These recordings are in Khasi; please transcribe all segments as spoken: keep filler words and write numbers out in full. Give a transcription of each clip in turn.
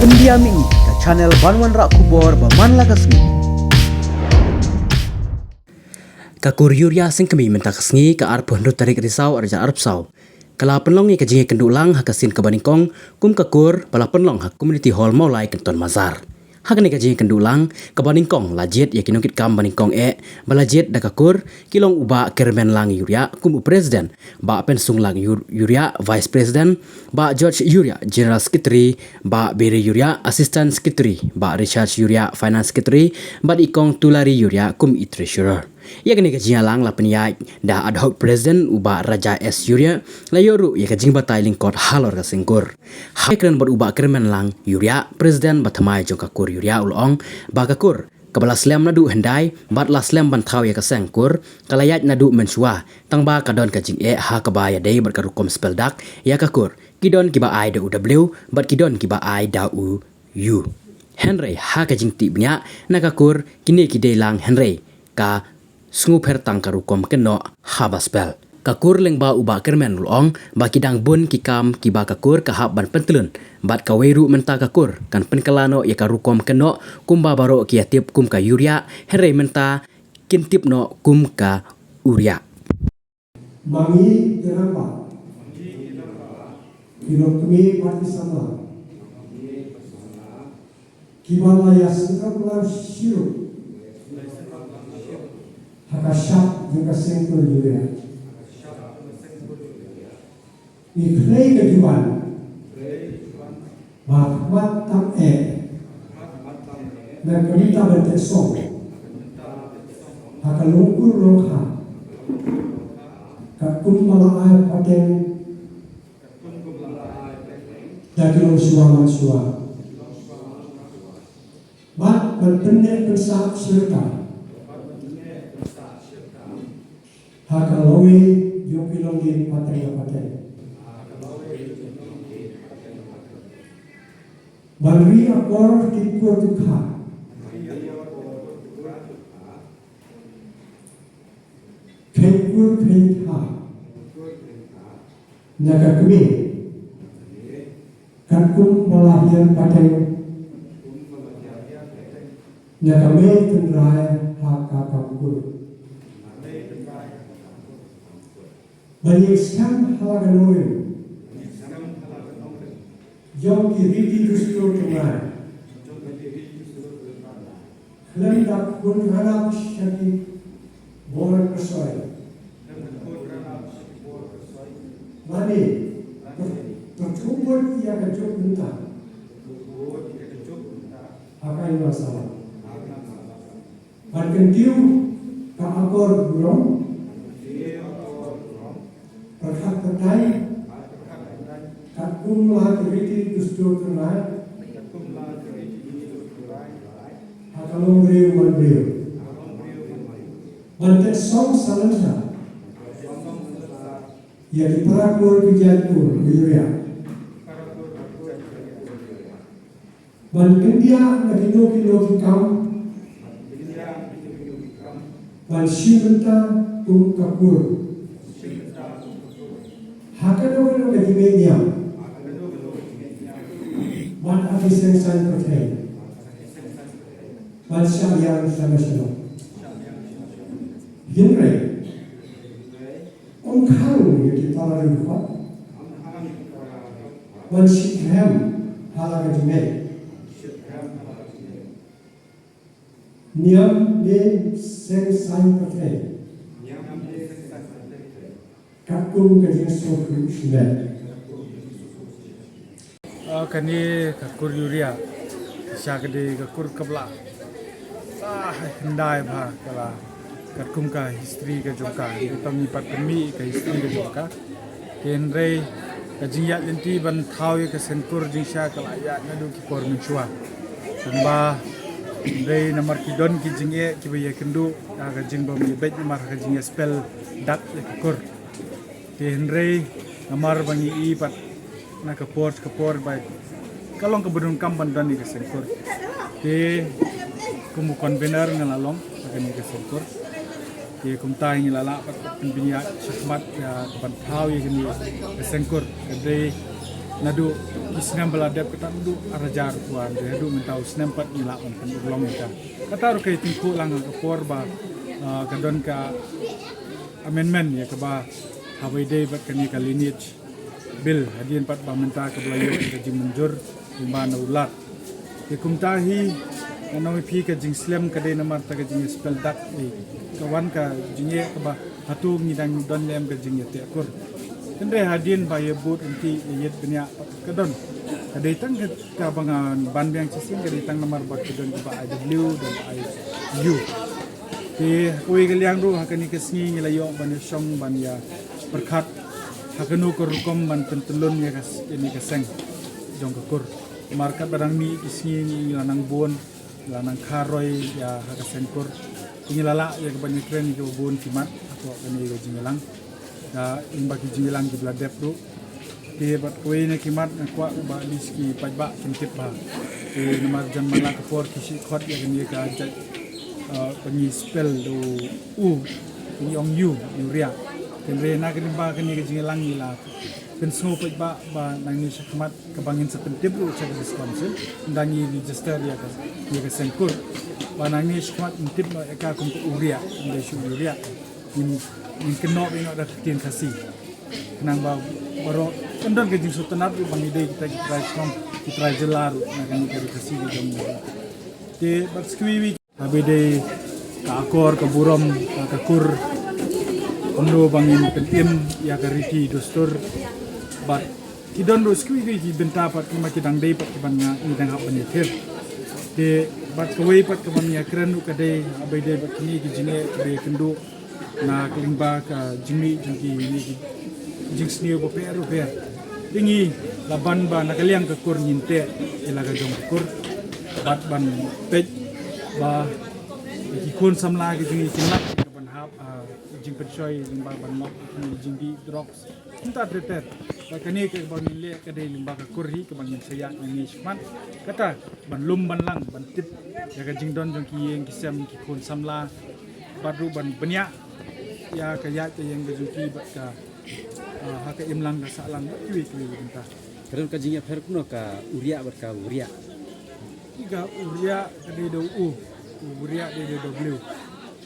India Mini, ka channel ban wanrah khubor ba man la ka sngi. Ka kur Uriah Singkmie mynta ka sngi ka arphew hynriew tarik Risaw arhajar arphew saw ka la pynlong ïa ka jingïakynduh lang ha ka sien kaba nyngkong kum ka kur ba la pynlong ha Community Hall Mawlai Kynton Massar. Ha kane ka jingïakynduh lang kaba nyngkong la jied ïa ki nongkitkam ba nyngkong eh ba la jied da ka kur ki long u Bah Kyrmenlang Uriah kum u President, Bah Pynsunglang Ur-, Uriah Vice President, Bah George Uriah General Secretary, Bah Biri Uriah Assistant Secretary, Bah Richard Uriah Finance Secretary bad i Kong Tulari Uriah kum i Treasurer. Ïa kane ka jingïalang la pynïaid da Ad Hoc President u Bah Raja S Uriah, la ïoh ruh ïa ka jingbatai lyngkot halor ka seng kur. Ha kren bad u Bah Kyrmenlang Uriah, President ba thymmai jong ka kur Uriah, u la ong ba ka kur kaba la slem naduh hyndai bad la slem ban thaw ïa ka seng kur ka la ïaid naduh mynshuwa, tang ba ka don ka jingeh ha kaba ïadei bad ka rukom spell dak ïa ka kur. Ki don kiba ai da u W bad ki don kiba ai da u U. Hynrei ha ka jingtip bniah na ka kur kine ki dei lang hynrei ka sngewpher tang ka rukom kynnoh haba spell. Ka kur lyngba u Bah Kyrmen u la ong ba ki dang bun ki kam kiba ka kur ka hap ban pyntlun bad kawei ruh mynta ka kur kan pynkylla noh ïa ka rukom kynnoh kumba baroh ki ïatip kum ka Uriah, hynrei mynta kin tip noh kum ka Uriah. Ma ngi ki rangbah, ki longkmie bad ki samla kiba la ïasngewthuh lang shiruh ha ka shap jong ka seng kur Uriah, ngi khlei ka juan ba khmat tam eh na ka bynta ban teh song ha ka longkur longkha, katkum ba la ai pateng da ki longshuwa manshuwa, bad ban pynneh pynsah shirka ha ka lawei jong ki longdien pateng la pateng. Ban ri akor ki kur ki kha, kheiñ kur kheiñ kha na ka kmie, katkum ba la hiar pateng na ka mei tynrai ha ka kam kur. Ban ïaskhem ha la ka nongrim jong ki riti dustur tynrai, khlem da khun ranap sha ki bor kyrsoi, lane pyrthuh bud ïa ka juk bynta ha ka ïing la sawa. Ban kyntiew ka akor burom, pyrkhat pyrthai katkum la ki riti dustur tynrai ha ka longbriew manbriew. Ban teh song salonsa ïa ki para kur ki jait kur Uriah. Ban kyndiah na kino kino ki kam ban shim bynta kum ka kur ha kano kano ka jingngeit niam bad ha ki seng saiñ pyrthei ban shah ïa ka sha ka shalom. Hynrei ym khang ïa ki para riewkhot ban shitrhem ha la ka jingngeit niam ne seng saiñ pyrthei katkum ka jingsngewthuh shimet. Ah, kane ka kur Uriah, sha ka dei ka kur kaba la, ah, hyndai bha ka la, katkum ka history ka jong ka, ngi tang ngi pat pynmih ka history ka jong ka. Te hynrei ka jingïaid lynti ban thaw ïa ka seng kur jingshisha ka la ïaid naduh ki por mynshuwa. Tangba hynrei namar ki don ki jingeh kiba ïakynduh ha ka jingbym ïabeit namar ha ka jingïaspel dak ïa ka kur. Te hynrei namar ba ngi i pat na ka por ka por ba ka long kaba donkam ban don ïa ka seng kur. Te kum u convener nga la long ha kane ka seng kur. Te kumta ngi la lah pat pynbeit shakhmat ïa ka ban thaw ïa kane ka seng kur. Ka dei Naduh ki snem ba la dep, kata naduh ar hajar khyndai haduh mynta u snem pat ngi lah ban pynurlong ïa ka. Kata ruh ka ïatyngkhuh lang ha ka por ba, ah, ka don ka amendment ïa kaba haba ïadei bad kane ka lineage bill, hadien pat ba mynta kaba la ïoh ka jingmynjur lyngba na u Lat. Te kumta hi, nga ong ïa phi, ka jingslem ka dei namar ta ka jingïaspel dak, eh, ka wan ka jingeh kaba hato ngi dang don lem ka jingïateh kur. Hynrei hadien ba ïa bud lynti, ïa ïit bniah pat ka don. Ka dei tang ka, kaba nga ban biang shisien ka dei tang namar ba ka don kaba I W, don I U. Te ha kawei ka liang ruh ha kane ka sngi ngi la ïoh ban ïashong ban ïapyrkhat ha kano ka rukom ban pyntyllun ïa ka s-, ïa kane ka seng jong ka kur. Namar katba dang mih ki sngi ngi la nang bun, la nang kharoi ïa ha ka seng kur. Ngi la lah ïa ka ban ïakren ïa kiba bun ki mat hapoh kane ka jingïalang. Ka lyngba ki jingïalang kiba la dep ruh. Te bad kawei na ki mat nga kwah ba at least ki paidbah kin tip bha. Te namar jan man la ka por ki shu khot ïa kane ka jait, uh, ba ngi spell da u U, ngi ong U, Uriah. Hynrei na ka lyngba kane ka jingïalang ngi la pynsngew paidbah ba nangne shakhmat kaba ngin sa pyntip ruh sha ka District Council, ynda ngi register ïa ka, ïa ka seng kur. Ba nangne shakhmat ngin tip noh ïa ka kum ka Uriah, ym dei shuh Uriah. Ngin, ngin kynnoh beit noh da ka ktien Khasi. Khnang ba baroh kan don ka jingsngewtynnat ruh ba ngi dei kita ki trai shnong, ki trai jylla ruh na kane ka ri Khasi ka jong ngi. Te bad sa kawei, kaba dei ka akor ka burom, ka, ka kur, kumno ba ngin pynim ïa ka riti dustur. Bad ki don ruh sa kawei kawei ki bynta pat kiba ki dang dei pat kiban nga, ngi dang hap ban ïathir. Te bad kawei pat kaba ngi ïakren ruh ka dei, kaba dei bad kine ki jingeh kiba ïakynduh na ka lyngba ka jingmih jong kine ki jingsniew bapher bapher. Te ngi la ban ba na ka liang ka kur ngin teh ïa la ka jong ka kur. Bad ban peit ba ki khun samla ki jong ngi kin lah ka ban hap, ah, jingpynshoi lyngba ban ngop ki jingdih drugs. Kumta ter ter. Bad kane kaba ngin leh ka dei lyngba ka kur hi kaba ngin sa ïaid nangne shakhmat. Kata ban lum ban lang ban tip ïa ka jingdon jong ki ïing ki sem ki khun samla. Bad ruh ban bniah ïa ka ïaid ka ïeng ka jong ki bad ka, ah, ha ka imlang ka sahlang bad kiwei kiwei ki bynta. Ka don ka jingïapher kumno ka Uriah bad ka Uriah? Ka Uriah ka dei da u U, u Uriah dei da u W.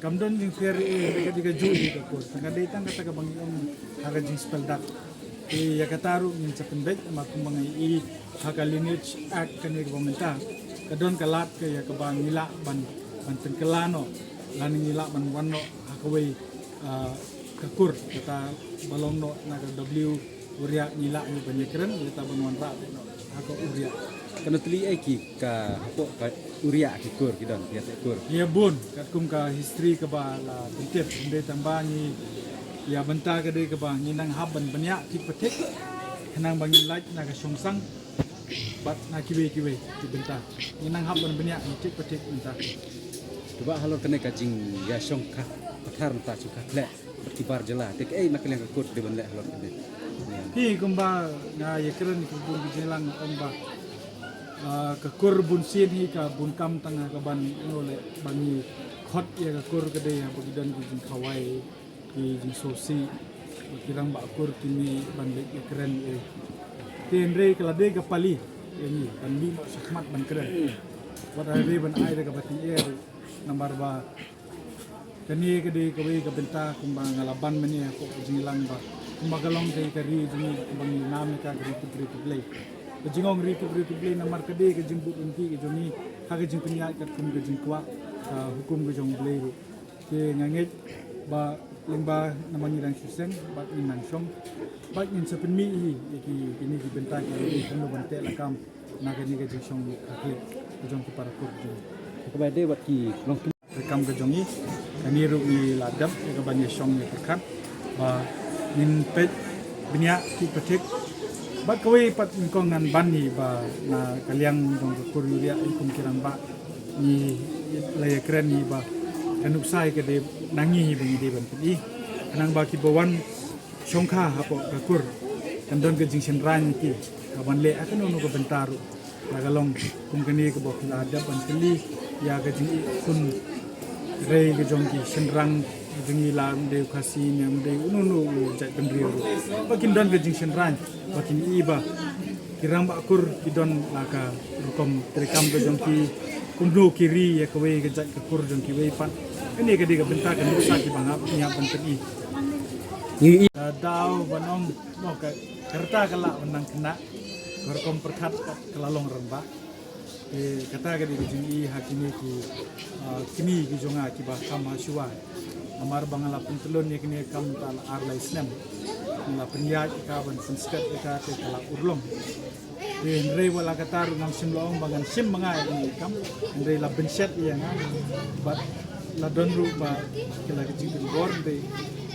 Kam don jingpher, eh, ka dei kajuh hi ka kur. Tang ka dei tang kata kaba ngi ong ha ka jingspell dak. Te ïa kata ruh ngin sa pynbeit namar kumba ngi ïohi ha ka Lineage Act kane kaba mynta, ka don ka lad ka ïa kaba ngi lah ban, ban pynkylla noh lane ngi lah ban wan noh ha kawei, ah, ka kur kata ba long noh na ka W Uriah, ngi lah hi ban ïakren, ïa kata ban wanrah beit noh ha ka Uriah. Kano tylli eh ki ka hapoh ka Uriah ki kur ki don, ki ïateh kur? Ïa bun, katkum ka history kaba la pyntip, hynrei tang ba ngi, ïa bynta ka dei kaba ngi nang hap ban bniah thik pa thik, khnang ba ngin lait na ka shongsang bad na kiwei kiwei ki bynta. Ngi nang hap ban bniah hi thik pa thik mynta. Te ba halor kane ka jingïashongkha pathar mynta, shongkha khleh bad ki bar jylla, te kaei na ka liang ka kur dei ban leh halor kane? Hi kumba nga ïakren ki bun ki jingïalang, nga ong ba, ah, ka kur bunsien hi ka bun kam tang ha kaban, you know, leh ba ngi khot ïa ka kur ka dei haba ki don ki jingkhawai, ki jingsngewsih, ba ki rangbah kur ki mih ban leit ïakren eh. Te hynrei ka la dei ka pali ïa ngi ban mih noh shakhmat ban kren. Wat hynrei ban ai da kaba tyngeh ruh namar ba kane ka dei kawei ka bynta kumba nga la ban mynne hapoh ka jingïalang ba kumba ka long kaei ka ri jong ngi, kumba ngi nam ïa ka, ka ri tip briew tip Blei. Ka jingong ri tip briew tip Blei namar ka dei ka jingbud lynti ka jong ngi ha ka jingpynïaid katkum ka jingkwah ka hukum ka jong U Blei ruh. Te nga ngeit ba lyngba namar ngi dang shu seng bad ngin nang shong bad ngin sa pynmih hi ïa ki, kine ki bynta ki dei kumno ban teh lakam na kane ka jingshongkha khleh ka jong ki para kur jong ngi. Kaba dei bad ki long treikam ka jong ngi, kane ruh ngi la dep ïa ka ban ïashong ïapyrkhat ba ngin peit bniah thik pa thik. Bad kawei pat nyngkong ngan ban hi ba na ka liang jong ka kur Uriah, i kum ki rangbah ngi la ïakren hi ba ka nuksa hi ka dei na ngi hi ba ngi dei ban pyni, khnang ba kiba wan shongkha hapoh ka kur kan don ka jingshynrang ïa ki ka ban leh ha kano kano ka bynta ruh. La ka long kum kane kaba phi la dep ban kylli ïa ka jingïohi khun rei ka jong ki shynrang jong ngi, la ym dei u Khasi ne ym dei uno uno u jaitbynriew ruh, ba kin don ka jingshynrang ba kin ïohi ba Ki rangbah kur ki don la ka rukom treikam ka jong ki, kumno ki ri ïa kawei ka jait ka kur jong kiwei pat. Kane ka dei ka bynta ka nuksa kiba nga ïa ban pyni. Ngi i- Ka daw ban ong, no, ka, ka rta ka lah ban nang khynnah, ka rukom pyrkhat pat ka la long rangbah. Te kata ka dei ka jingïohi ha kine ki, ah, kmie ki jong nga kiba kham ha shuwa. Namar ba nga la pyntlun ïa kine kam ta la ar lai snem. Nga la pynïaid ïa ka ban pynskhem ïa ka te ka la urlong. Te hynrei wat la katta ruh ngam shym la ong ba ngan shim ma nga ïa kine ki kam. Hynrei la bynshet ïa nga. Bad la don ruh ba ki la ka jingpynbor, hynrei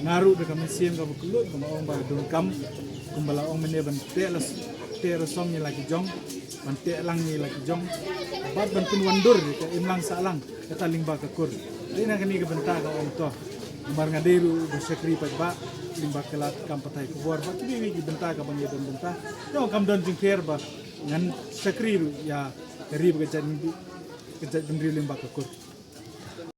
nga ruh da ka mynsiem kaba kylluid ba nga ong ba la don kam. Kumba la ong mynne ban teh la, teh rasong ïa la ki jong. Ban teh lang ïa la ki jong. Bad ban pynwandur ïa ka imlang sahlang kata lyngba ka kur. Dei na kane ka bynta ka ong to. Namar nga dei ruh ba shakri paidbah lyngba ka lad kam pathai khubor bad kiwei kiwei ki bynta kaba ngi don bynta. Te ong kam don jingpher ba ngan shakri ruh ïa ka ri bad ka jaitbynriew, ka jaitbynriew lyngba ka kur.